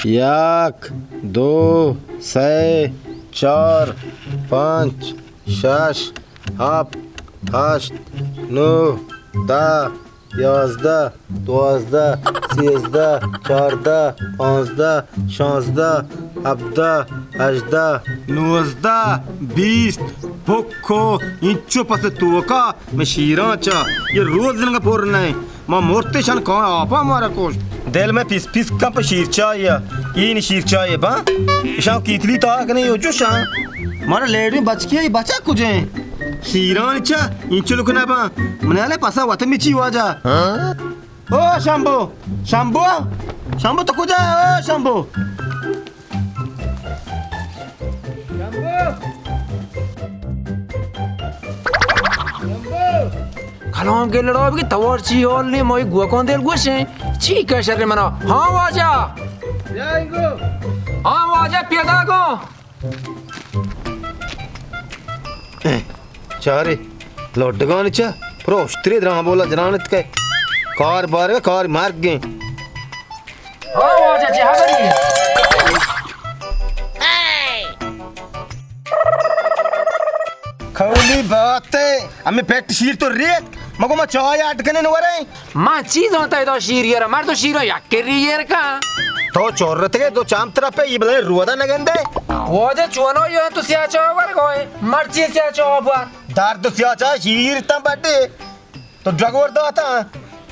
یک، دو، سئے، چار، پنچ، شش، ہپت، ہشت، نو، دہ، یازدہ، دوازدہ، سیزدہ، چاردہ، پانزدہ، شانزدہ، ہبدہ، ہژدہ، نوزدہ، بیست، پکو، انچو پس توکا میں شیراں چا، یہ روز دنگا پر نہیں۔ ما مرتے شان کان آپا مارا کوش۔ دل میں پیس پیس کن پہ شیر چاہیا۔ یہ نی شیر چاہے با۔ اشان کیتلی تا کنے یو جو شان۔ مارا لیڈی بچکی ہے، بچا کجے؟ شیران چا، انچلو کنا با۔ منالے پسا وطن میں چی واجہ۔ او شمبو، شمبو، شمبو تو کجا ہے؟ او شمبو۔ کلام گلڑا بگی توار چی حال نے، مائی گوکان دل گوشیں۔ چی کہ شر منا؟ ہاں واجہ۔ ہاں واجہ، پیدا گو۔ چارے لوڈگان چا پروشتری دراں بولا جنانت کے۔ کار بار کار مرگیں۔ ہاں واجہ، چی خبری؟ کولی بات ہے، ہمیں پیٹ شیر تو ریت، مگو ما چائے اڈ کنے نورے۔ ما چیزاں تیدا شیر یرا، مردو شیرا یک کری یر کا۔ تو چورت کے دو چام ترا پہ یہ بلے رودا نگندے۔ واجہ چونو یہ تو سیاہ چاہ ور گوئے، مرچی سیاہ چاہ بار۔ درد سیاہ چاہ شیر تاں بڈے۔ تو ڈگور داتا۔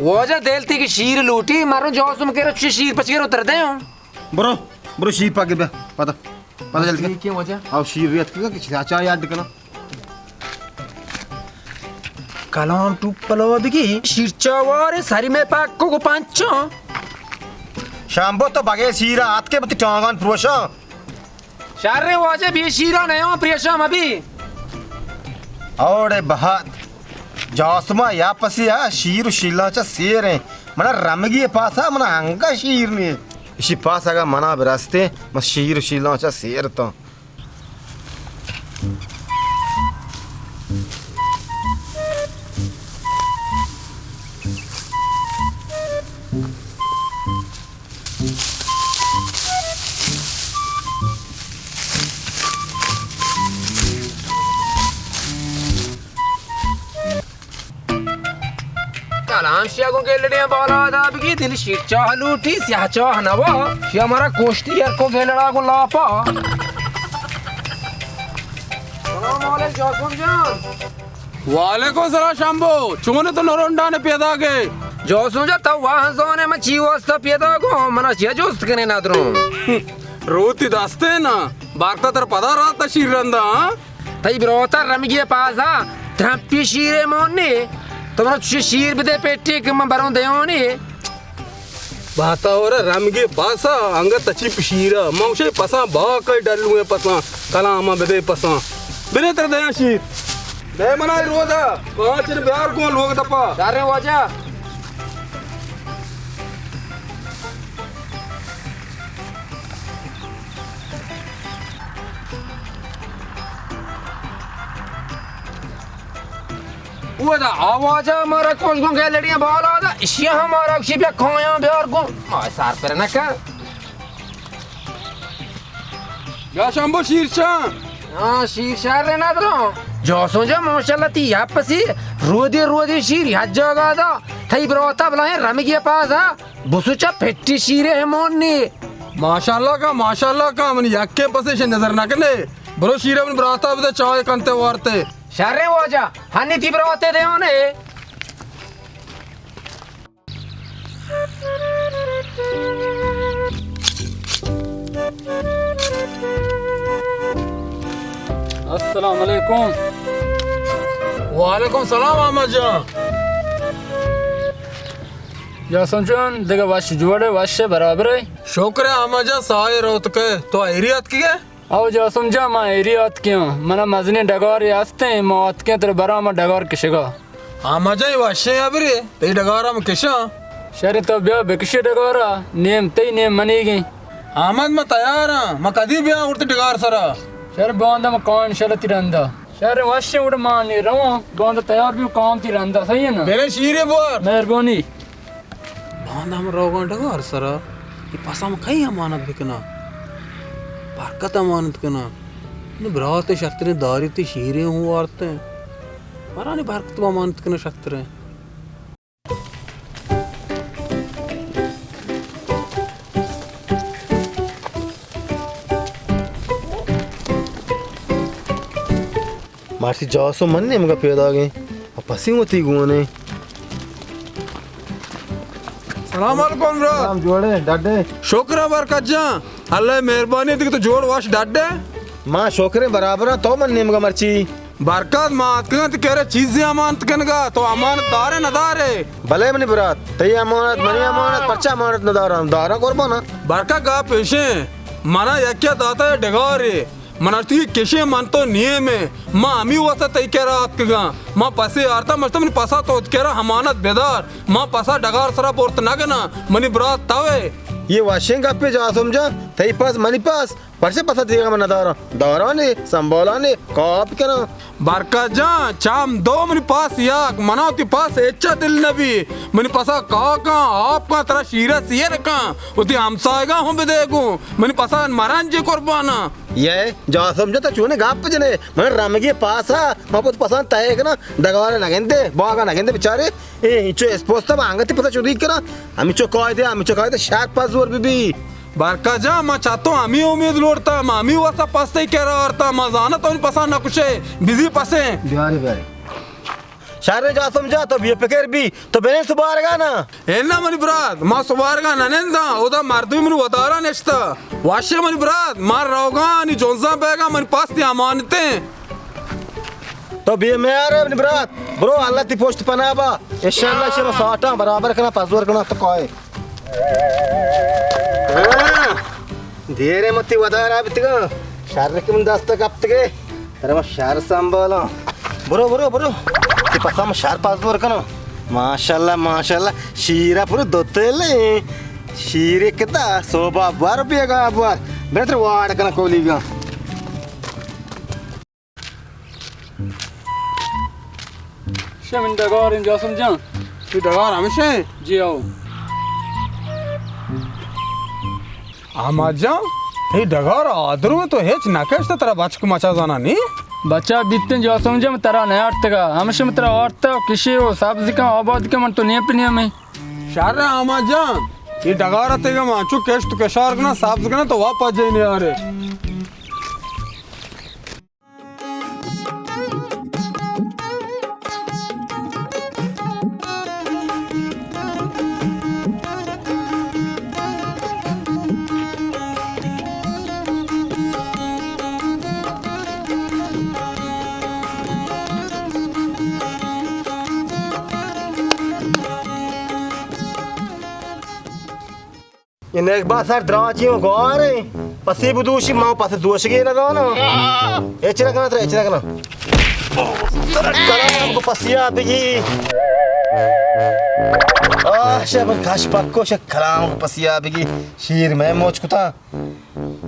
واجہ دل تی کہ شیر لوٹی، مارو جاسم کے رچ شیر پچ کے اتر دے ہوں۔ برو، برو شیر پاک بیا، پتا، پتا جلدی کر۔ ٹھیک ہے واجہ۔ آو شیر ریت کے کہ چا چا یاد کنا۔ کلام ٹوپ پلو بگی، شیر چاوار ساری میں پاک کو پانچو۔ شامبو تو بگے شیر آت کے بتی ٹانگان پروشا۔ شریں واجہ بے شیران ہے، ہاں پریشان مبی۔ اوڑے بہت جاسما یا پسی ہا شیر و شیلاں چا سیر ہیں۔ منا رمگی پاسا منا ہنگا شیر نہیں۔ اشی پاس اگا منا برستے، من شیر و شیلاں چا سیر تو۔ کلام شیا گوں گیلڑیاں بالا دا بگی، دل شیر چاہ لوٹی، سیاہ چاہ نوا۔ شیا مارا کوشتی ہر کو گیلڑا گوں لاپا۔ سلام علیکم جاسم جان۔ وعلیکم سلام شمبو، چون تو نرونڈان پیدا گئے؟ جاسم جان، تو واہ زانے من چی واسطہ پیدا گو، منا چیا جست کنے ندروں؟ روتی دستے نا، بارتا تر پدا رات شیر رندا، ہاں؟ تئی براتا رمگی پازا ترمپی شیرے مونی، تو منا چوشی شیر بدے پیٹی کہ من بروں دیونی۔ باتا اور رمگی باسا انگت تچی پشیرا، من شے پساں با کئی ڈلویں پساں، کلام بدے پساں۔ بنے تر دیاں شیر۔ دے منا رودا، پانچ بیار گون لوگ دپا۔ شارے واجہ۔ اودا آواجا مارا کوش گوں گیلڑیاں بالا دا، اشیا ہم مارا کشی بیا کایاں بیار گوں۔ ما سار پر نہ کر۔ یا شمبو شیرشاہ۔ ہاں، شیر شہر نہ درو۔ جاسم جان ماشاءاللہ تی یا پسی رودی رودی شیر یا جاگا دا۔ تئی براتا بلائیں رمگی پازا۔ بسوچا پٹی شیرے ہمون نی۔ ماشاءاللہ کا، ماشاءاللہ کا، من یکے پسے شے نظر نہ کنے۔ برو شیرے من براتا بدے چائے کنتے وارتے۔ شرے واجہ، ہنی تی براتے دے ہونے۔ السلام علیکم۔ وعلیکم سلام احمد جان۔ جاسم جان، دگہ وش جوڑے، وش برابرے؟ شکر ہے احمد جان، ساہے روت کے۔ تو ایری اتکگے؟ او جاسم جان، ما ایری اتکیاں۔ منا مزنیں ڈگارے ہستیں، ما اتکیں ترا براں ما ڈگار کشگا۔ احمد جان، اے وشیں ہبرے، تئی ڈگارا ما کشاں۔ شر تو بیا بکشی ڈگارا، نیم تئی نیم منیگیں۔ احمد، ما تیاراں، ما کدی بیا ورتی ڈگار سرا۔ شر باندا ما کاں انشاءاللہ تی رندا۔ شر وشیں وڑ ما نی رواں، باندا تیار بیو کاں تی رندا، صحیح ہے نا؟ میرے شیرے بوار۔ مہربانی۔ باندا ہم روگاں ڈگار سرا۔ اے پسا من کئی امانت بکناں؟ برکت امانت کناں۔ نی برات شرتریں داری تی شیریں ہوں وارتیں۔ مرانی برکت امانت کناں شرتریں۔ مرچی جاسو من نیمگا پیداگیں۔ ءُ پسی وتی گونے۔ سلام علیکم برات۔ سلام، جوڑے، ڈڈے؟ شکر ہے برکت جان، اللہ مہربانی دیگہ تو جوڑ وش ڈڈے۔ ما شکریں برابراں، تو من نیمگا مرچی؟ برکت، ما اتکگاں تئی کرا چیزے امانت کنگا، تو امانت دارے ندارے؟ بلے منی برات، تئی امانت، منی امانت، پرچا امانت نداراں؟ داراں قربانا۔ برکت گپ ایشیں، منا یکے داتا ڈگارے، من اشتی کشیں من تو نیمیں، ما ہمی واسطہ تئی کرا اتکگاں۔ ما پسے آرتا، مشتا منی پسا تو وتی کرا امانت بدار، ما پسا ڈگار سرا برت نکناں، منی برات توے۔ یہ وشیں گپے جاسم جان، تئی پس منی پس، پرچہ پسا دیگا من نداراں؟ دارانے، سنبھالانے، کاپ کناں۔ برکت جان، چم دو منی پس یک، منا وتی پس ہچا دل نبی۔ منی پسا کاکاں، آپ کاں، ترا شیرا سیر کاں، وتی ہمسایگاں ہوں بدے گوں۔ منی پسا مرنج قرباناں۔ یہ جاسم جان، تو چونے گپ جنے؟ من رمگی پاسا، ما پت پسان تہے کناں، ڈگارا نگندے، باغا نگندے بیچارے۔ اے انچو اسپوستا با انگتی پسا چودی کناں۔ ہمچو قاعدے، ہمچو قاعدے شرط پس زور بی بی۔ برکت جان، ما چہ تو ہمی امید لوٹتا، ما ہمی واسطہ پس تئی کرا آرتا، ما زاناں تو پسا نکشے، بزی پسیں۔ بیاری، بیاری۔ شر جاسم جان، تو بے فکر بی، تو بنند سبارگا نا۔ انا منی برات، ما سبارگا نننداں، اودا مردمی منی ودارا نشتا۔ واشے منی برات، ما روگاں، نی جنزاں بیگاں، منی پس تئی امانتیں۔ تو بے میارے منی برات، برو، اللہ تئی پشت پناہ با۔ انشاءاللہ شما ساٹاں برابر کناں، پزور کناں تو کائے۔ دیرے من تئی ودارا بیتگاں، شر کہ من دست کپتگے، ترا من شر سنبھالاں۔ برو، برو، برو، تئی پسا من شر پزور کناں۔ ماشاءاللہ، ماشاءاللہ، شیرا پورا دو تلیں۔ شیرے کتا، صوبہ بار بیگا بار۔ بہتر واڑ کناں کولیگاں۔ شمن ڈگار انت جاسم جان۔ تئی ڈگار ہمیشیں؟ جی آؤ۔ احمد جان، اے ڈگار آدرو تو ہچ نہ کشت، ترا بچک مچا زانا نی؟ بچا بیتن جاسم جان، ترا نیارتگا، ہمیشہ ترا آرتا و کشی و سبز کن، آباد کن، من تو نیم پہ نیمیں۔ شر احمد جان، اے ڈگار تیگا من چو کشت و کشار کناں، سبز کناں، تو واپس جائی نیارے۔ اے نیک با سر دراجی و گواریں۔ پسی بدوشی، ما پس دوشگی نہ دانا۔ ہچ نہ کنا ترا، ہچ نہ کنا۔ ترا کلام کو پسیا بگی۔ آہ، شے من کاش پکو، شے کلام کو پسیا بگی۔ شیر میں موچ کتا۔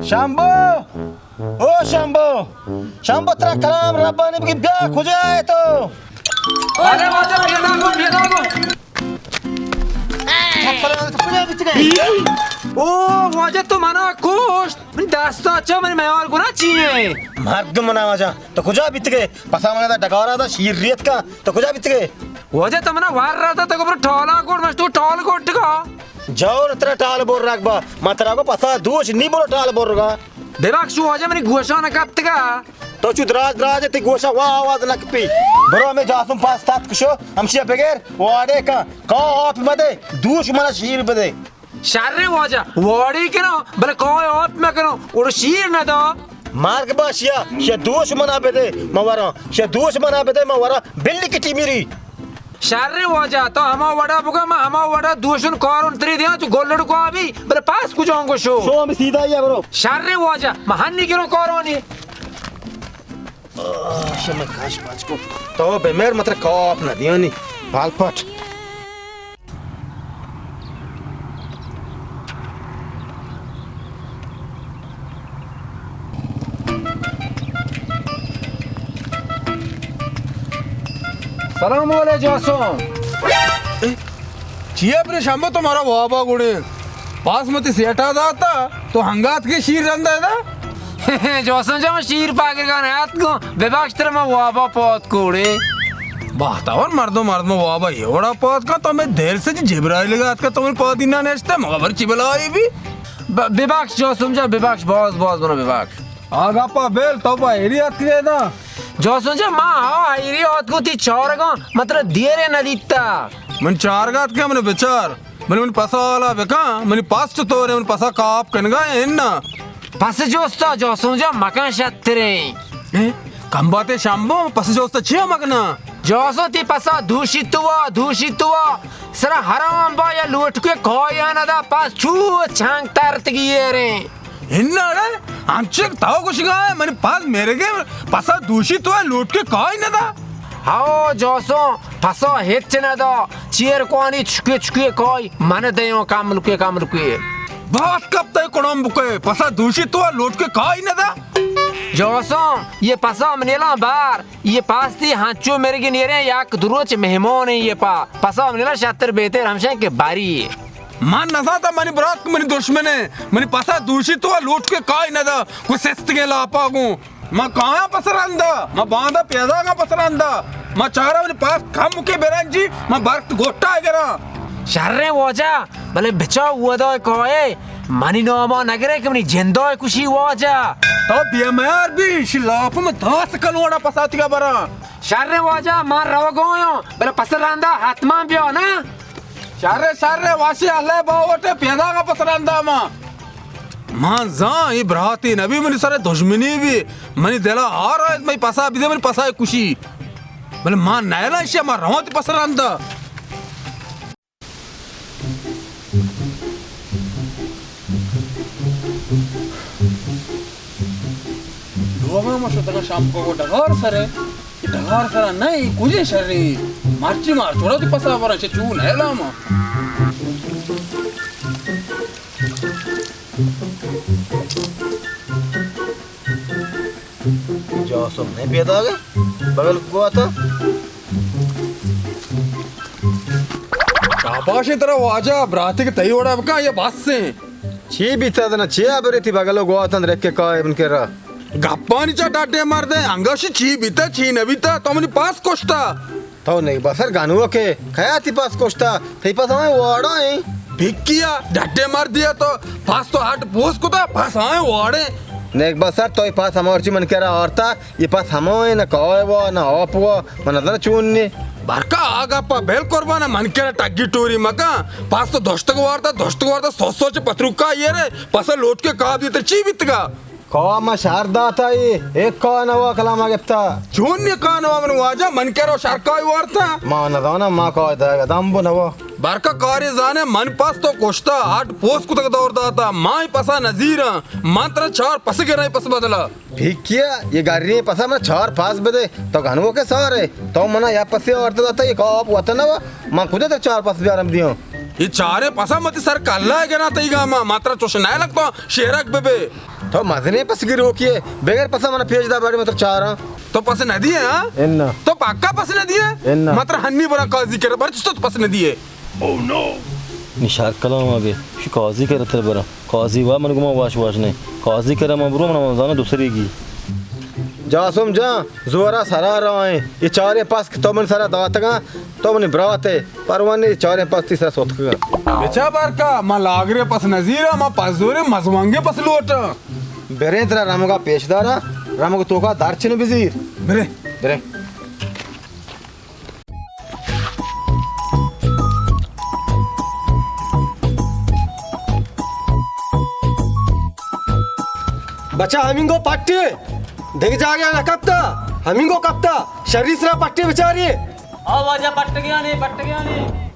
شمبو! او شمبو! شمبو، ترا کلام ربانی بگی، بیا، کجا ئے تو؟ ارے واجہ، پیدا کو، پیدا کو۔ او واجہ، تو منا کشت، من دستا چا، من میار گنا چی ہے؟ مرگ منا واجہ، تو کجا بیتگے؟ پسا منا دا ڈگارا دا شیر ریت کا، تو کجا بیتگے؟ واجہ، تو منا وار رہا تھا، تو کو پر ٹالا کوٹ، مش تو ٹال کوٹ کا۔ جور ترا ٹال بور رکھ با، ما ترا کو پسا دوش نی برو ٹال بور رگا۔ ببخش واجہ، منی گوشاں نہ کپتگا۔ تو چو دراج دراج تئی گوشاں وا آواز نہ کپی۔ برو ہمے جاسم پاس تات کشو، ہمشیا بگر واڑے کن، کا آپ مدے، دوش منا شیر بدے۔ شر واجہ، واڑی کنو، بلے کا آپ مکنو، اور شیر نہ دا۔ مرگ با شیا، شیا دوش منا بدے، ما وراں، شیا دوش منا بدے، ما وراں، بلی کٹی میری۔ شر واجہ، تو ہما وڑا بگا، ما ہما وڑا دوشن کارون تری دیاں، چو گلڑ کو آبی، بلے پاس کجا ہوں گو شو۔ شو ہمیں سیدھا ہی ہے، برو۔ شر واجہ، ما ہنی گرو کارونی۔ آہ، شمع کش بچ کو۔ تو بمر متر کاپ نہ دیانی۔ پال پٹ۔ سلام علیکم جاسم۔ اے، چیا پر شمبو تو مارا وابا گڑے؟ پاس متی سیٹا داتا، تو ہنگات کے شیر رندا دا؟ جاسم جان، شیر پاگرگا نیاتکو، ببخش ترا ما وابا پات کوڑے۔ بختاور مردم، مردم وابا یہ وڑا پات کا، تو میں دیر سے جبرائیل گات کا، تو میں پادینا نشتے، مگر چی بلائی بھی؟ ب-، ببخش جاسم جان، ببخش، باز، باز منا ببخش۔ آگا پا بیل، تو پا ایری اتکے دا؟ جاسم جان، ما ہا ایری اتکو تی چارگا، مطلب دیرے ندیتا۔ من چارگا اتکے، من بچار۔ بلے منی پس ء ہال ء بکن، منی پس چطور انت؟ منی پس ء کاپ کنگا انت اناں؟ پس جوست ء جاسم جان مکن شتریں۔ اے، کمباتے شمبو، پس جوست ء چیا مکناں؟ جاسم، تی پس ء دوشی تو ء، دوشی تو ء، سرا حرام با یا لوٹکے کایا ندا، پس چو چنگ ترتگی ایریں۔ اناں اڑے، انچک تو گوشگا ئے، منی پس میرگے، پس ء دوشی تو ء لوٹکے کائی ندا؟ ہاو جاسم، پسا ہچ نہ دا، چیر کوانی چکے چکے کائی، من دیوں کملکے کملکے۔ باز کپتئے کڑم بکئے، پسا دوشی تو لوٹکے کائی نہ دا۔ جاسم، یہ پسا منیلاں بار، یہ پاستی ہنچو مرگی نیریں یک دروچ مہمان یہ پا، پسا منیلاں شتر بہتر ہمشیں کہ باری۔ من نزانتا منی برات کہ منی دشمنے، منی پسا دوشی تو لوٹکے کائی نہ دا، کو سستگیں لاپا گوں۔ ما کایاں پس رندا، ما باندا پیداگاں پس رندا، ما چارا منی پاس کم کے برنجی، ما برکت گوٹا گراں۔ شریں واجہ، بلے بچا ودا کائے، منی ناما نگرے کہ منی جندا کشی واجہ۔ تو بے میار بی، شی لاپ ما داس کلوڑا پساتیگا براں۔ شریں واجہ، ما روگایاں، بلے پس رندا حتما بیا نا۔ شرے، شرے، واشی اللہ باوٹے پیداگا پس رندا ما۔ من زان، ای براتی نبی، منی سر دشمنی بی، منی دلا ہار آیت، منی پسا بدے، منی پسا کشی۔ بلے ما نیلا اشیا، ما روان تی پس رندا۔ لوگا ما شتگا شام کو ڈگار سرے۔ اے ڈگار سرا نہ، اے کجے شریں؟ مرچی مار چوڑا تی پسا براں، چہ چو نیلاما۔ جاسم نہ پیداگے؟ بغل گواتا۔ شاباش ترا واجہ، براتی کہ تئی وڑا بکا، یہ بس ہیں۔ چی بیتا دنا، چی ابرے تی بغلو گواتن رکھے کائے من کرا؟ گپانی چا ڈاڈے مردے، انگا شی چی بیتا، چی نہ بیتا، تو منی پاس کشتا۔ تو نیک بسر گنوکے، کیا تی پاس کشتا؟ تی پاس ہمیں واڑا ہیں۔ بکیا، ڈاڈے مردیا تو، پاس تو ہٹ پوس کتا، پاس ہمیں واڑے۔ نیک بسر، تو پاس ہمارچی من کرا آرتا، یہ پس ہمائیں، نہ کائے وا، نہ آپ وا، من نزاناں چون نے۔ برکا آ گپا بل قربان، من کرا ٹگی ٹوری مکن۔ پس تو دشتگ وارتا، دشتگ وارتا، سو سو چہ پتروکا یہ رے، پس لوٹ کے کاب دیتر چی بیتگا؟ کوا ما شہر داتا ای، ایک کوا نوا کلاما گپتا۔ چون نے کوا نوا من واجہ، من کرا شہر کائی وارتا؟ ما نزاناں، ما کوا داگا دم بو نوا۔ برکا کاری زانے، من پس تو کشتا، ہٹ پوس کتگ دور داتا، ما ای پسا نزیراں، من ترا چار پس گراں ای پس بدلا۔ بھیکیا، یہ گریں پسا من چار پاس بدے، تو گنوکے سارے، تو منا یا پسے آورت داتا، یہ کاپ وطن وا، من کجا تر چار پاس بیارم دیوں؟ یہ چاریں پسا متی سر کلا گنا تئی گاما، ما ترا چوش نہ لگتا، شیرک ببے۔ تو مزنیں پس گروکیے، بغیر پسا منا پیش دا بڑی متر چاراں۔ تو پس نہ دیے، ہاں؟ انا۔ تو پکا پس نہ دیے؟ انا۔ متر ہنی برا قاضی کرا، برچ تو پس نہ دیے۔ نی شر کلام ء بے، شی قاضی کرا تر براں۔ قاضی وا من گما واش واش نہ۔ قاضی کرا من برو، من زاناں دوسری گی۔ جاسم جان، زورا سرا رائیں۔ یہ چاریں پس کہ تو من سرا داتگاں، تو منی برات ئے۔ پروانی چاریں پس تی سرا سوتکگاں۔ بچا برکا، من لاگرے پس نزیراں، من پس زورے مزمانگے پس لوٹاں۔ بریں ترا رمگا پیش داراں، رمگ توکا درچن بزیر۔ برے۔ برے۔ بچا ہمینگو پٹے، دگہ جاگہ نہ کپتا، ہمینگو کپتا، شری سرا پٹے بچاری۔ آ واجہ پٹگیانے، پٹگیانے۔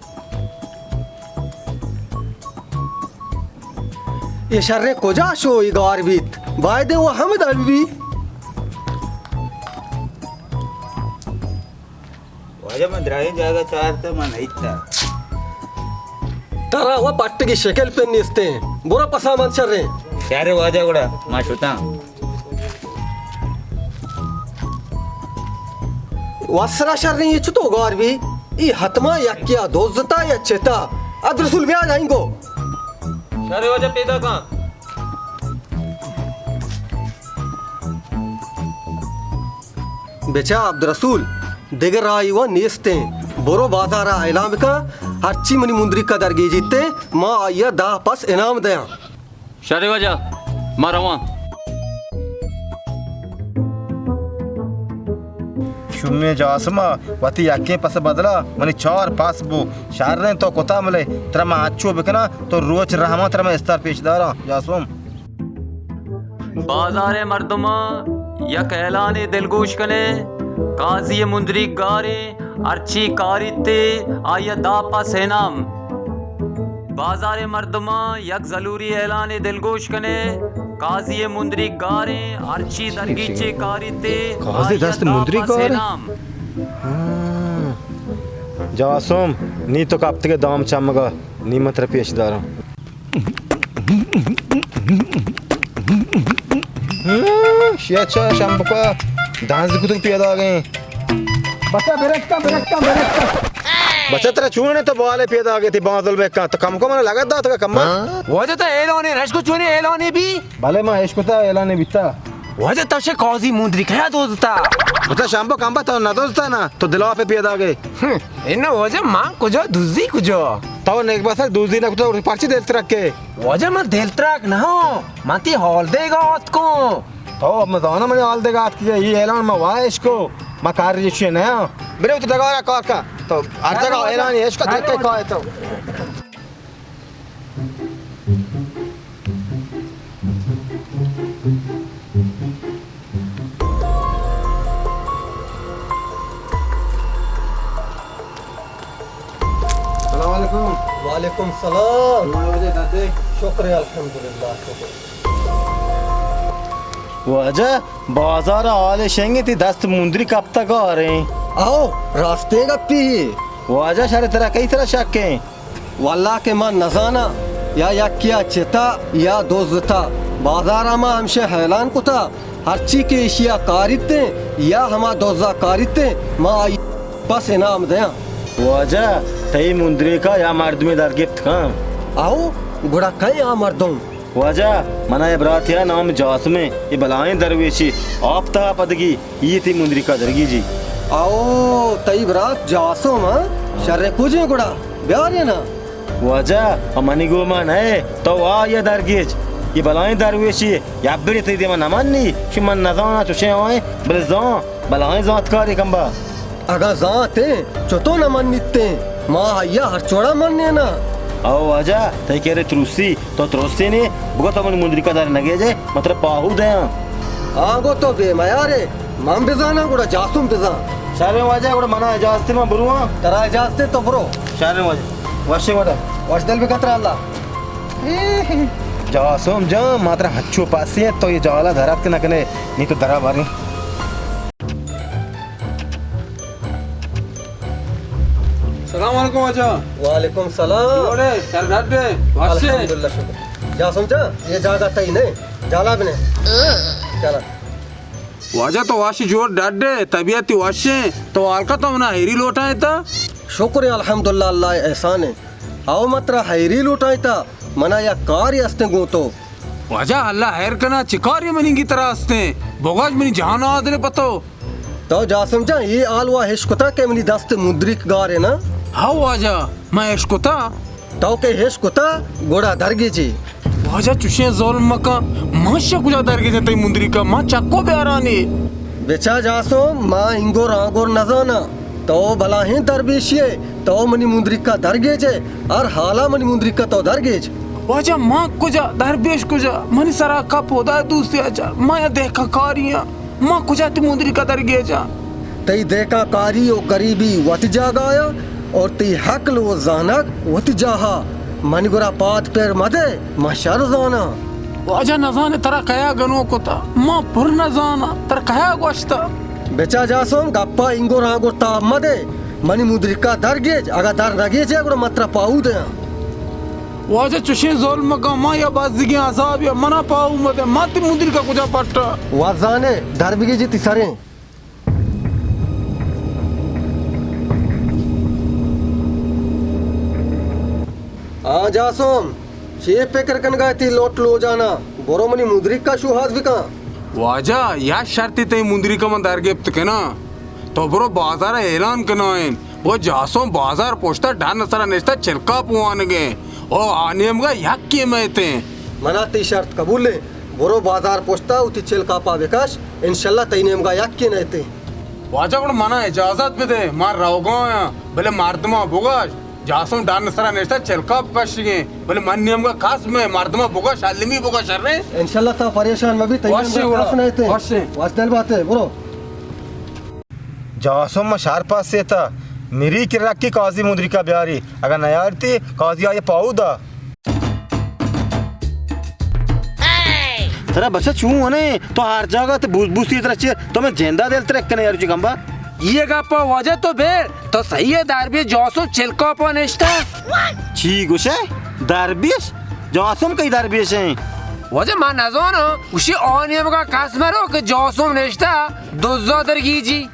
یہ شریں کجا شو، یہ گار بیت، بایدے وہ ہمدا بی۔ واجہ من دراہیں جاگہ چارتا، من ہیتا۔ ترا وہ پٹگی شکل پہ نیستیں۔ برو پسا من شریں۔ شر واجہ گڑا، ما شتاں۔ وسرا شریں یہ چتو گار بی؟ ای حتما یکیا دوزتا یا چتا۔ اد رسول بیا جائیں گو۔ شریں واجہ، پیداک آں۔ بچا عبدالرسول، دگہ راہی وَ نیستیں۔ برو بازار ءَ اعلان بکن، ہرچی منی مندریک ءَ درگیجیت، ما آئی ءَ دہ پس انعام دیاں۔ شریں واجہ، ما رواں۔ شومیں جاسم ءَ وتی یکیں پس ءِ بدل ءَ منی چار پس بو۔ شریں تو کتا، بلے ترا من انچو بکناں، تو روچ رحماں ترا من استر پیش داراں جاسم۔ بازار ءِ مردماں، یک اعلانے دلگوش کنے، قاضی ءِ مندریک گاریں، ہرچی کاریت، آئی ءَ دہ پس انعام۔ بازار ءِ مردماں، یک ضلوری اعلانے دلگوش کنے، قاضی ءِ مندریک گاریں، ہرچی درگیجے کاریت، قاضی آئی ءَ دست دہ مندریک پس گاریں؟ انعام۔ ہاں۔ جاسم، نی تو کپتگ ئے دام چمگ ءَ، نی من ترا پیش داراں۔ ہم، شیا چا شمبکا دانز کتگ پیداگیں۔ بچا برکتا، برکتا، برکتا۔ بچا ترا چون ہے تو بالے پیداگے تئی بانزل بکا۔ تو کم کو من لگت دات کا کم۔ واجہ تا اعلانے رشکو چونے اعلانے بھی؟ بلے ما اشکتا اعلانے بیتا۔ واجہ تشے قاضی مندری کیا دوزتا؟ بچا شمبو کمبا تو نہ دوزتا نا، تو دلا پہ پیداگے۔ ہم، اناں واجہ ما کجا دزی کجا؟ تو نیک بسر دزی نہ کتا، پرچی دل ترکے؟ واجہ من دل ترک نہ ہوں، من تی حال دیگا آتکوں۔ تو مزانا منی حال دیگا آتکی، یہ اعلان ما واش کو، ما کار ریشی نہ ہاں۔ برے تو ڈگارا کار کا، تو ہر جگہ اعلان ہے، اس کا دیکھ کے کہے تو۔ السلام علیکم۔ وعلیکم السلام۔ جوڑ ئے واجہ، ڈڈ ئے؟ شکر الحمدللہ، شکر۔ واجہ، بازار حال شنگے تئی دست مندری کپتا گاریں۔ آؤ، راستے گپی۔ واجہ، شر ترا کئی ترا شک ہیں؟ واللہ کہ من نزاناں، یا یکیا چتا یا دزتا۔ بازارا ما ہمشہ اعلان کتا، ہرچی کہ ایشیا کاریتیں یا ہما دزا کاریتیں، ما آئی پس انعام دیاں۔ واجہ، تئی مندریکا یا مردمے در گپت کن؟ آہو، گڑا کئے آ مردم؟ واجہ، منا اے براتیا نام جاسمیں، اے بلائیں درویشے، آپ تہا پدگی۔ اے تئی مندریکا درگیجی۔ او، تئی برات جاسم، ہاں؟ شر کجیں گڑا؟ بیارے نا۔ واجہ، آ منی گوما نئے، تو آئی ء درگیج۔ اے بلائیں درویشے، یا بری تئی دیما نہ منی، چو من نزاناں چوشیں آئیں، بلے زان، بلائیں زانتکارے کمبا۔ اگاں زانتیں، چتو نہ منیتیں، ما آئی ء ہر چوڑا منینا۔ او واجہ، تئی کرے تروسی، تو تروسینے، بگو تو منی مندریکا در نگیجے، من ترا پاہو دیاں۔ آ گو تو بے میارے، من بزاناں گڑا جاسم بزان۔ شریں واجہ، گڑا منا اجازت، من برواں۔ ترا اجازت، تو برو۔ شریں واجہ، وشیں وڑا۔ وش دل بکن ترا اللہ۔ جاسم جان، ما ترا ہنچو پاسی ہیں، تو اے جالا درات کہ نہ کنے، نی تو درا باریں۔ سلام علیکم واجہ۔ وعلیکم سلام۔ جوڑ ئے، سر ڈڈ ئے، وش ئے؟ الحمدللہ، شکر۔ جاسم جان، اے جاگہ تئی نہ، جالا بنے۔ چلا۔ واجہ تو وش، جوڑ ڈڈ ئے، طبیعت تئی وش ایں، تو حال کا تو منا ہیری لوٹائیں تا؟ شکر ایں، الحمدللہ، اللہ احسان ایں۔ او من ترا ہیری لوٹائیں تا، منا یک کارے استیں گوں تو۔ واجہ، اللہ خیر کنا، چہ کارے منی گی ترا استیں؟ بگوش، منی جان آدرے پہ تو۔ تو جاسم جان، اے حال وا ہش کتا کہ منی دست مدریک گارے نا؟ ہاو واجہ، من ہش کتا۔ تو کہ ہش کتا، گڑا درگیجی۔ واجہ، چوشیں ظلم مکن، من شہ کجا درگیجاں تئی مدریکا، من چکو بیارانی۔ بچا جاسم، ما انگر آنگر نزاناں۔ تو بلاہیں درویشے، تو منی مندریکا درگیج ئے، ہر حالا منی مندریکا تو درگیج۔ واجہ، من کجا درویش کجا، منی سرا کپ، خدا دوستی اچار، من یا دہکا کاری آں، من کجا تئی مندریکا درگیجاں؟ تئی دہکا کاری و گریبی وتی جاگایا اور تئی عقل و زانگ وتی جاہا۔ منی گورا پاد پر مدے، من شر زاناں۔ واجہ نزانے ترا کیا گنوک کتا، ما پر نزاناں، ترا کیا گوشتا؟ بچا جاسم، گپا اینگور آنگور تاب مدے، منی مدرکا در گیج، اگا در نگیجے گڑا من ترا پاہو دیاں۔ واجہ چوشیں ظلم مکن، ما یا بزگیں عذاب یا، منا پاہو مدے، ما تی مدرکا کجا پٹا؟ وزانے، در بگیجی تی سریں۔ آ جاسم، چے پکر کنگا ئے تئی لوٹ لوجانا؟ برو منی مدریکا شوہاز بکن۔ واجہ، یا شرطی تئی مدریکا من در گپت کناں۔ تو برو بازار اعلان کنائین۔ وہ جاسم بازار پشتا ڈن سرا نشتا چلکاپ وانگے۔ او آ نیمگا یکی میتیں۔ منا تئی شرط قبول ایں۔ برو بازار پشتا وتی چلکاپا بکش، انشاءاللہ تئی نیمگا یکے نئیتیں۔ واجہ گڑا منا اجازت بدے، من روگایاں، بلے مردماں بگش، جاسم ڈن سرا نشتہ چلکاپ کشگیں، بلے من نیمگا کس مئے، مردماں بگش، المی بگش، شریں۔ انشاءاللہ تو پریشان مبی، تئی وشیں نیمگا گڑا، کس نئیتیں۔ وشیں۔ وش دل باتے، برو۔ جاسم ما شہر پاسیتا، مری کہ رکی قاضی مدریکا بیاری، اگاں نیارتی قاضی آئی پاؤدا۔ ترا بچہ چون ونے؟ تو ہر جاگہ تے بوس بوسی ترا چیر، تو میں جندا دل ترک کنے یار چی گمبا۔ یہ گپا واجہ تو بیر، تو صحیح ہے، درویش جاسم چلکاپا نشتا۔ چی گوشے؟ درویش؟ جاسم کئی درویش ہیں؟ واجہ من نزاناں، گوشی آ نیمگا کس مرو کہ جاسم نشتا دزا درگیجی۔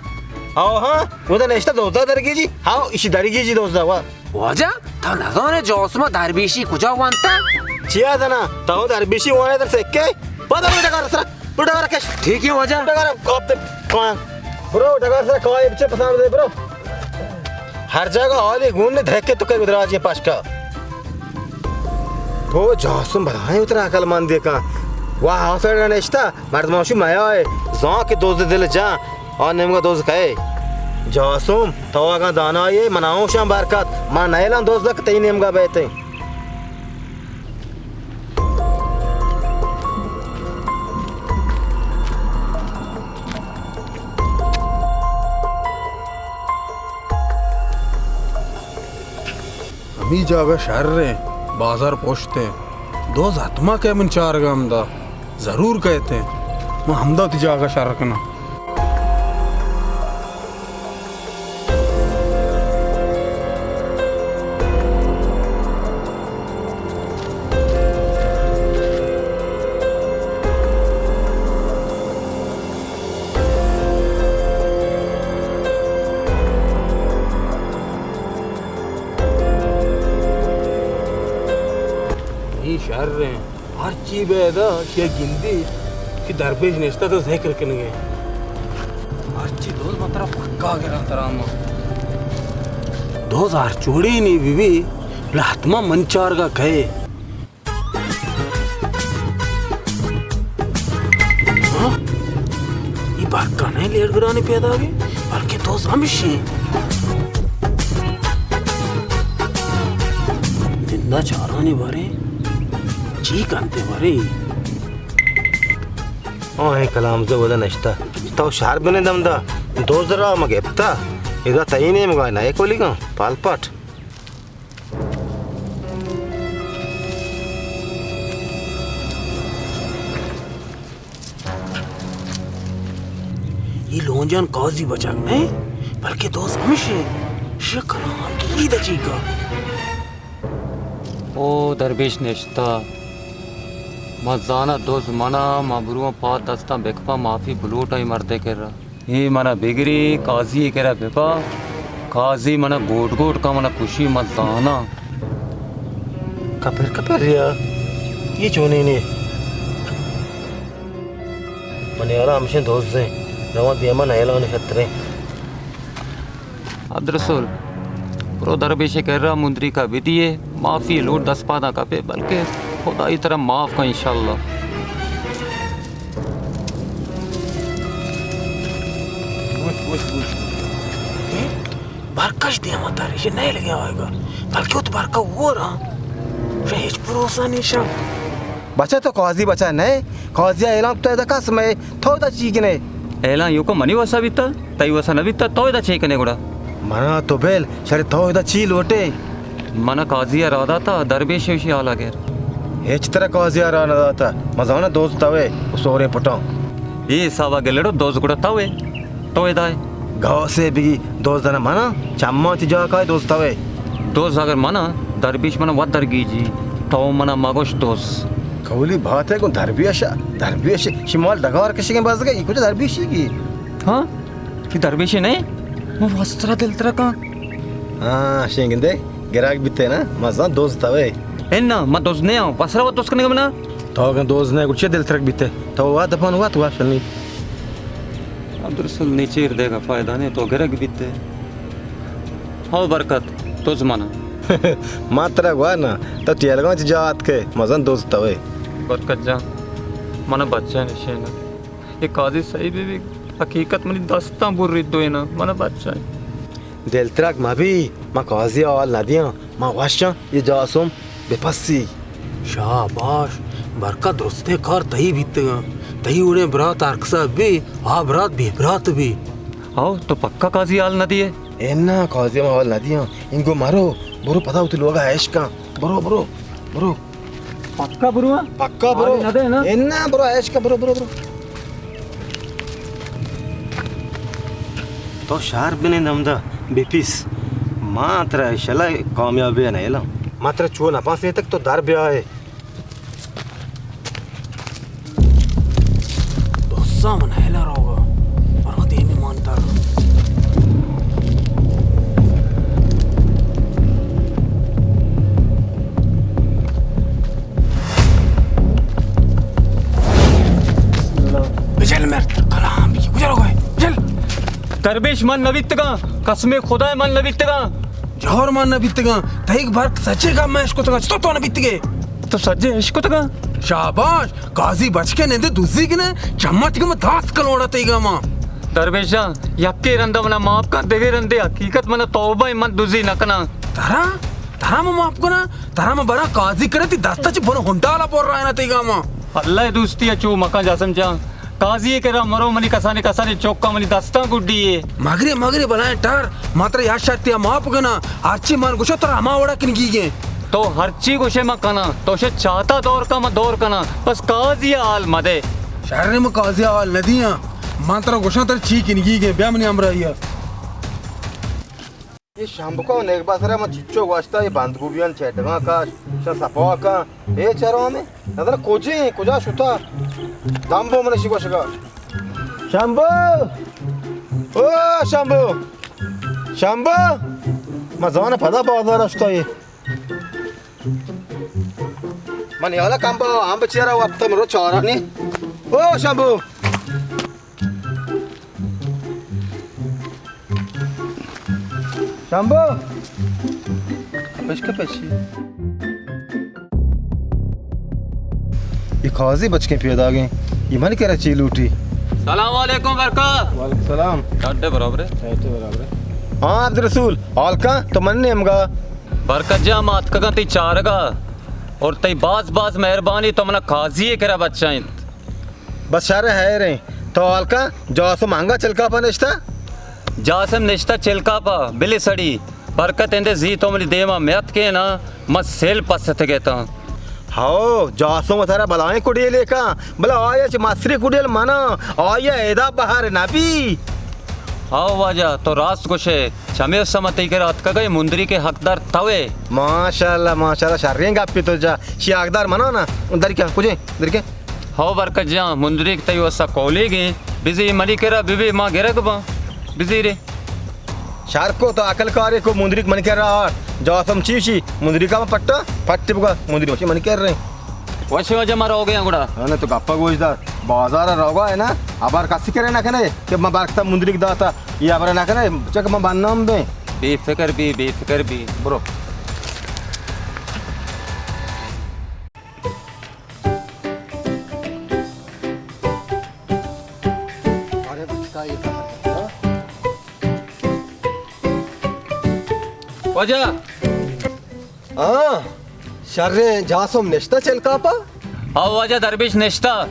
آہاں، وہ تو نشتا دزا درگیجی، ہاں، اسی درگیجی دزا وا۔ واجہ، تو نزانے جاسم درویشی کجا وانتا؟ چیا زنا؟ تو درویشی وانے در سکے؟ پدا برو ڈگار سرا، برو ڈگار کش۔ ٹھیک ہے واجہ۔ ڈگار کاپ دے، کان۔ برو ڈگار سرا کائے بچے پسند دے، برو۔ ہر جاگہ حالی گون نے دھکے تو کے دراجی پاشکا۔ تو جاسم بلائیں اترا عقل مندی کن۔ واہ، آسر نشتا، مردماشو میائے، زان کہ دوز دل جان۔ آ نیمگا دوز کئے؟ جاسم، تو اگاں دانائے، من آؤشاں برکت، من نیلاں دوز کہ تئی نیمگا بیتیں۔ ہمی جاگہ شر ایں، بازار پشت ایں۔ دوز حتما کہ من چارگا ہمدا ضرور کئیت ایں۔ من ہمدا وتی جاگہ شر کناں۔ اے شر ایں۔ ہرچی بہ ادا شے گندی کہ درویش نشتہ تو ذکر کنگے۔ ہرچی دوز من ترا پکا گراں ترا ما۔ دوز ہر چوڑی نی بی بی، بلے حتما من چارگا کئے۔ ہاں؟ اے برکا نئے لیٹ گرانے پیدا گئے، بلکہ دوز ہمشی۔ نندا چارانی بارے، چی کنتے بارے؟ آ ایں کلام زو ودا نشتا۔ تو شہر بنے دمدا، دوز را ما گپتا۔ ادا تئی نیمگا نئے کولیگاں، پال پٹ۔ اے لونجان قاضی بچک نئے، بلکہ دوز ہمشی۔ شکل ہم کی دچیگا۔ او درویش نشتا۔ ما زانا دوز منا، ما برواں پاد دستاں بکپاں، معافی بلوٹاں اے مردے کرا۔ اے منا بگری، قاضی کرا ببا۔ قاضی منا گوٹ گوٹ کا، منا کشی، ما زانا۔ کپر کپر ریا، اے چونی نے۔ منی حالا ہمشیں دوزیں، رواں دیما نیلان خطریں۔ عبدالرسول، برو درویش کرا مندری کا بدیے، معافی لوٹ دست پاداں کپے، بلکہ خدائی طرف معاف کا انشاءاللہ۔ برکش دیما ترے، یہ نئے لگے آئے گا، بلکہ وہ تو برکا وہ رہا، یہ ہچ بھروسہ نہیں شم۔ بچہ تو قاضی بچہ نئے، قاضی اعلان تو ادا کس مئے، تو ادا چی کنے؟ اعلان یوکا منی وسا بیتا، تئی وسا نہ بیتا، تو ادا چی کنے گڑا؟ منا تو بیل، شر تو ادا چی لوٹے؟ منا قاضی ء را داتا، درویش وشی حالا گر۔ ہچ ترا قاضی ء را نہ داتا، مزانا دوز توے، و سورے پٹاں۔ اے حسابا گلڑو دوز گڑا توے۔ تو ادا ئے؟ گوسے بگی دوز دنا منا، چماں تی جاہ کائے دوز توے۔ دوز اگر منا، درویش منا وت درگیجی، تو منا مگوش دوز۔ کولی بات ہے گوں درویش، درویش شمال ڈگار کشگیں بزگے، یہ کجا درویشی کی؟ ہاں؟ کہ درویشے نئے؟ من وسترا دل ترکاں۔ ہاں، شنگندے، گراک بیتے نا، مزاں دوز توے۔ انا، من دز نیاں، وسرا وت دز کنگا منا۔ تو اگاں دز نہ، گڑا چے دل ترک بیتے؟ تو وا دپان وا تو وا شنی۔ عبدالرسول، نی چیر دیگا فائدہ نہیں، تو گرگ بیتے۔ ہو برکت، دز منا۔ ما ترا گوا نا، تو تیلگاں چ جات کے، مزن دز توے۔ برکت جان، منا بچہ نشینا۔ اے قاضی صحیح بی بی، حقیقت منی دستاں بری دوینا، منا بچہ۔ دل ترک مبی، ما قاضی حال ندیاں، ما وشاں، یہ جاسم بپسی۔ شاباش، برکت درستیں کار تئی بیتگاں۔ تئی وڑیں برات ہرکسا بی، آ برات بے برات بی۔ ہو، تو پکا قاضی حال ندیے؟ اے نا، قاضی ما حال ندیاں۔ انگو مرو، برو پدا وتی لوگا عیش کن۔ برو، برو، برو۔ پکا برو، ہاں؟ پکا برو۔ حال ندے نا؟ اے نا، برو عیش کن، برو، برو، برو۔ تو شہر بنند ہمدا بپیس، ما ترا شلا کامیابی نیلاں۔ ما ترا چو نپاس ایتک تو در بیائے۔ دوسا من ہیلا روگا، مرا دیمی مانتا۔ بجل مرد، کلام بی، کجا رو گئے؟ بجل۔ درویش، من نبیتگاں، قسم خدا من نبیتگاں۔ جوہر، من نبیتگاں، تئیگ برک سچے گا میں اشکتگاں، چطور تو نبیتگے؟ تو سجے اشکتگاں؟ شاباش، قاضی بچکے نندے دزی گنے، چمٹ گم داس کلوڑا تئیگا ما۔ درویش جان، یکے رندا منا معاف کن، دگے رندے حقیقت منا توبہ، من دزی نکناں۔ ترا؟ ترا ما معاف کناں؟ ترا ما براں قاضی کرے، تی دستا چی بن ہنڈالا پر رائنا تئی گاما۔ اللہ دوستی ء چو مکن جاسم جان۔ قاضی ء کرا مرو، منی کسانی کسانی چوکا منی دستاں گڈی ء۔ مگرے مگرے بلائیں ٹر، ما ترا یا شرطیا معاف کناں، ہرچی من گوشو ترا ہما وڑا کنگی گیں۔ تو ہرچی گوشے من کناں، تو شے چاتا دور کا من دور کناں، بس قاضی ء حال مدے۔ شر، من قاضی ء حال ندیاں، من ترا گوشاں ترا چی کنگی گیں، بیا منی ہمراہی ء۔ اے شمبو کا نیک بازار ء من چچو گوشتا، اے بند گوبیان چیٹگاں کاش، شا صفا کن۔ اے چرا ہمیں؟ نظر کجے، کجا شتا؟ دم بو منشی گوشگا۔ شمبو! او شمبو! شمبو! من زان پدا بازار ء شتا اے۔ من یالا کمبا ہم بچیرا وقت مرو چارانی۔ او شمبو! شمبو! پشکہ پشی۔ یہ قاضی بچکیں پیداگیں۔ یہ من کرا چی لوٹی؟ سلام علیکم برکت۔ وعلیکم سلام۔ ڈاڈے برابر ہے؟ ڈاڈے برابر ہے۔ ہاں عبدالرسول، حال کن تو من نیمگا۔ برکت جان، ما اتکگاں تئی چارگا اور تئی باز باز مہربانی، تو منا قاضی کرا بچائینت۔ بس شر، حیر ایں۔ تو حال کن، جاسم انگا چلکاپا نشتہ؟ جاسم نشتہ چلکاپا، بلے سڑی۔ برکت اندے زی تو منی دیما میات کے نا، من سیل پستگے تاں۔ ہو، جاسم ترا بلائیں کڈیلے کن، بلے آیا چہ مستری کڈیل منا، آیا ایدا بہر نبی۔ ہو واجہ، تو راست گوشے، چمے سما تئی کرا اتکگے، مندری کے حقدار توے۔ ماشاءاللہ، ماشاءاللہ، شریں گپی تو جا، شی حقدار منا نا، درکا، کجے، درکا۔ ہو برکت جان، مندریک تئی وسا کولیگیں، بزی منی کرا ببی ما گرگ باں، بزیرے۔ شر کو تو عقل کارے کو، مندریک منی کرا آر۔ جاسم چی شی، مندریکا ما پٹا، پٹی بگا، مندریک وشی منی کرا۔ وشی واجہ ما روگے گڑا۔ ہاں تو گپا گوش دار، بازار روگا ہے نا، ابر کسی کرے نہ کنے کہ ما برکتا مندریک داتا، یہ ابر نہ کنے، چک ما بنام بے۔ بے فکر بی، بے فکر بی۔ برو۔ واجہ۔ ہاں، شریں جاسم نشتہ چلکاپا؟ ہاں واجہ، درویش نشتہ۔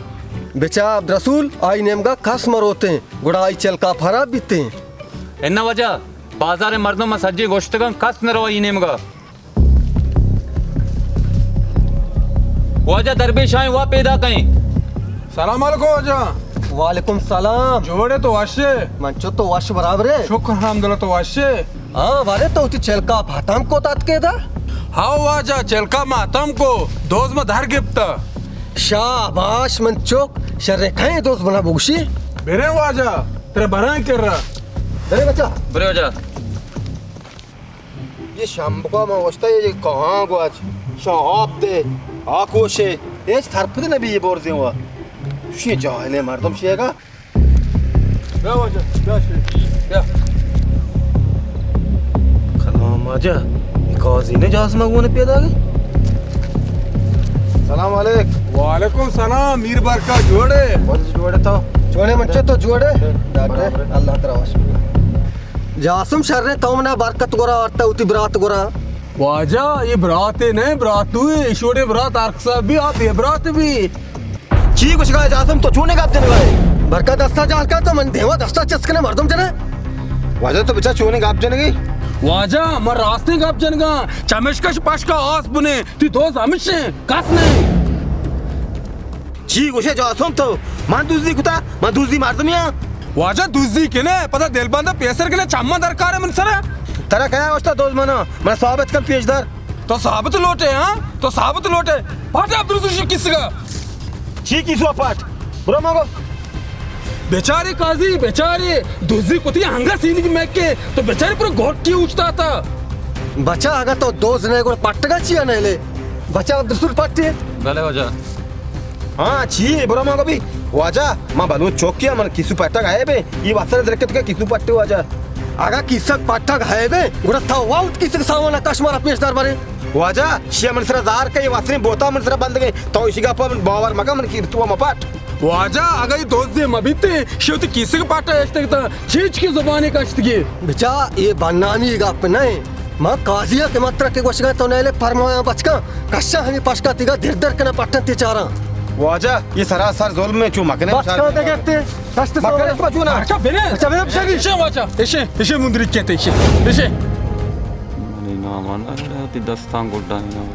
بچا عبدالرسول، آئی نیمگا کس مروتیں، گڑا آئی چلکاپ خراب بیتیں۔ اناں واجہ، بازار مردم سجی گوشتگاں کس نہ رو آئی نیمگا۔ واجہ درویش آئیں وا پیدا کئیں۔ سلام علیکم واجہ۔ وعلیکم سلام۔ جوڑے تو وشے؟ من چو تو وش برابرے۔ شکر الحمدللہ تو وشے۔ ہاں، بارے تو وتی چلکاپ ختم کو تات کے دا؟ ہاں واجہ، چلکاپ ما ختم کو، دوز ما در گپتا۔ شاباش من چوک، شرے کئیں دوز بنا بگشی؟ برے واجہ، ترے برائیں کر رہا۔ برے بچا۔ برے واجہ۔ یہ شمبکا من گوشتا، یہ کہاں گوچ، شاپ دے، آ کوشے، ہیچ ترپد نبی یہ برزیں وا۔ چوشیں جاہلیں مردم شیگا۔ بیا واجہ، بیا شریف، بیا۔ کلام واجہ، یہ قاضی نے جاسم گونے پیدا گئے؟ سلام علیک۔ وعلیکم سلام، میر برکت، جوڑے؟ بس جوڑے تو۔ جوڑے منچو تو جوڑے؟ ڈاکٹر، برابر۔ اللہ ترا وش۔ جاسم شریں، تو منا برکت گورا آرتا وتی برات گورا۔ واجہ، یہ براتے نہ، براتوے، ایشوڑے برات ہر کسا بھی، آپ یہ برات بھی۔ چی گوشگا جاسم، تو چونے گپ جنگا ہے؟ برکت دستا جہل کا تو من دیما دستا چست کنے مردم جنے۔ واجہ تو بچا چونے گپ جنگی؟ واجہ، من راستیں گپ جنگا، چمشکش پشکا آس بنے، تی دوز ہمشیں، کس نہیں۔ چی گوشے جاسم تو؟ من دزی کتا؟ من دزی مردمی ہاں؟ واجہ دزی کنے، پدا دلبندہ پیسر کنے، چمن درکار ہے من سرا۔ ترا کیا گوشتا دوز منا؟ من ثابت کن پیش دار۔ تو ثابت لوٹے، ہاں؟ تو ثابت لوٹے۔ پاٹ عبدالرسول شی کسگا۔ چی کسو پاٹ؟ برو مگو۔ بیچارے قاضی، بیچارے دزی کتی ہنگا سینگ میکے، تو بیچارے پورا گوٹی اوچتا تا۔ بچا اگا تو دوز نے گڑ پٹگا چیا نے لے؟ بچا عبدالرسول پٹے۔ بلے واجہ۔ ہاں، چی برو مگو بھی۔ واجہ، ما بلوچ چوکی من کسو پٹگ ہے بے۔ یہ واسر درکت کا کسو پٹے واجہ۔ اگا کسک پٹگ ہے بے، گڑا تا واوت کسک ساوانا کش مارا پیش دار برے۔ واجہ، شی من سرا زار کئی واسریں بوتا من سرا بندگے، تو اشی گپا من باور مکا من کی تو مپاٹ۔ واجہ، اگا یہ دوزے مبیتے، شی وتی کیسے کے پاٹا اشتگ تا، چیچ کی زبانی کشتگی۔ بچا، یہ بنانی گپ نہیں۔ ما قاضی کہ متر کے گوشگا تو نیلے پرمایا بچکا، کشا ہمیں پشکا تیگا در در کنا پٹن تے چارا۔ واجہ، یہ سراسر ظلم ہے، چو مکنے بچکا دے گتے، کشت مکنے سوال۔ بچو نا۔ اچھا، بنے۔ اچھا، بنے، بچا بھی۔ ایشے واجہ، ایشے، ایشے مندری کہتے، ایشے، ایشے۔ منی نام آنا، تی دستان گڈا ہی نام۔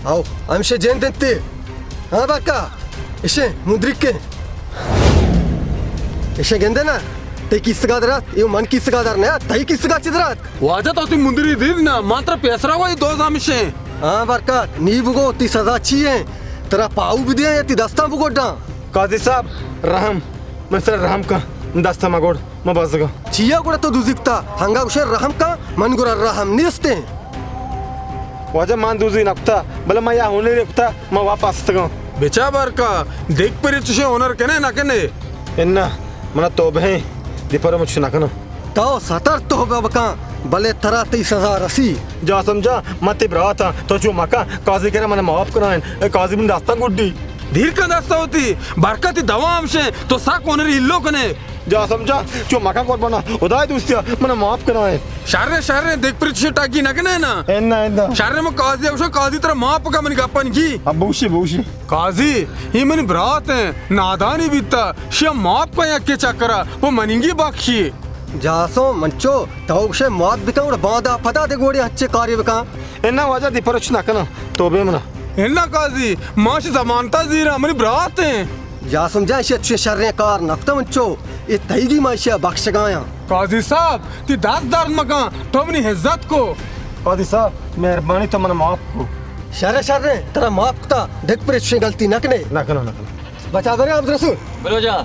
آؤ، ہمشے جین دنتے۔ ہاں باکا، ایشے مدرک کے۔ ایشے گندے نا، تی کیسگا درات، یہ من کیسگا در نہ، تی کیسگا چی درات؟ واجہ تو تی مندری دید نا، من ترا پیسرا وائی دوز ہمشے۔ ہاں برکت، نی بگو تی سزا چی ہے؟ ترا پاؤ بدیاں یا تی دستاں بگوڈاں؟ قاضی صاحب، رحم، من سر رحم کن، من دستاں مگوڑ۔ ما بزگاں۔ چیا گڑا تو دزی کتا؟ ہنگا گوشے رحم کا، من گڑا رحم نیستیں۔ واجہ من دزی نکتا، بلے ما یا ہنرے کتا، ما واپس استگاں۔ بچا برکا، دیکھ پری چشے ہنر کنے نہ کنے؟ انا، منا توبہ ہیں، دی پر مچ نہ کناں۔ تو ستر توبہ بکاں، بلے ترا تئی سزا رسی۔ جاسم جان، من تئی براتاں، تو چو مکن، قاضی کرا من معاف کنائیں، اے قاضی من دستاں گڈی۔ دیر کن دستا ہوتی، برکتی دوام شے، تو سک ہنری ہلو کنے۔ جاسم جان، چو مکن قربانا، خدای دوستیا، منا معاف کنائیں۔ شر شر، دیکھ پر چشے ٹاکی نہ کنے نا۔ انا، انا۔ شر، من قاضی اوشو، قاضی ترا معاف کا منی گپن کی۔ اب بوشی، بوشی۔ قاضی، ہی منی برات ہیں، نادانی بیتا، شیا معاف کا یکے چکرا، وہ مننگی بخشی۔ جاسم، منچو، تو گوشے معاف بکن، اور باندا پدا دے گوڑے ہچے کاری بکن۔ انا واجہ دی پرچ نہ کنا، توبہ منا۔ انا قاضی، ماش زمانتا زیرا، منی برات ہیں۔ جاسم جان، ایشی چوشیں شریں کار نکتہ منچو، اے تئیگی ما ایشی بخشگایاں۔ قاضی صاحب، تی دست درد مکن، تو منی عزت کو۔ قاضی صاحب، مہربانی تو منا معاف کو۔ شر شر، ترا معاف کتا، دگ پر چوشیں غلطی نکنے۔ نکنو، نکنو۔ بچا برے عبدالرسول۔ بلو جان۔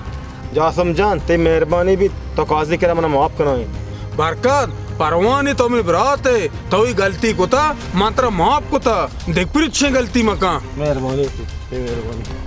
جاسم جان، تی مہربانی بیت، تو قاضی کرا منا معاف کنائیں۔ برکت، پروانی تو منی برات ہے، تو ہی غلطی کتا، من ترا معاف کتا، دگ پر چوشیں غلطی مکن۔ مہربانی تو، تی مہربانی۔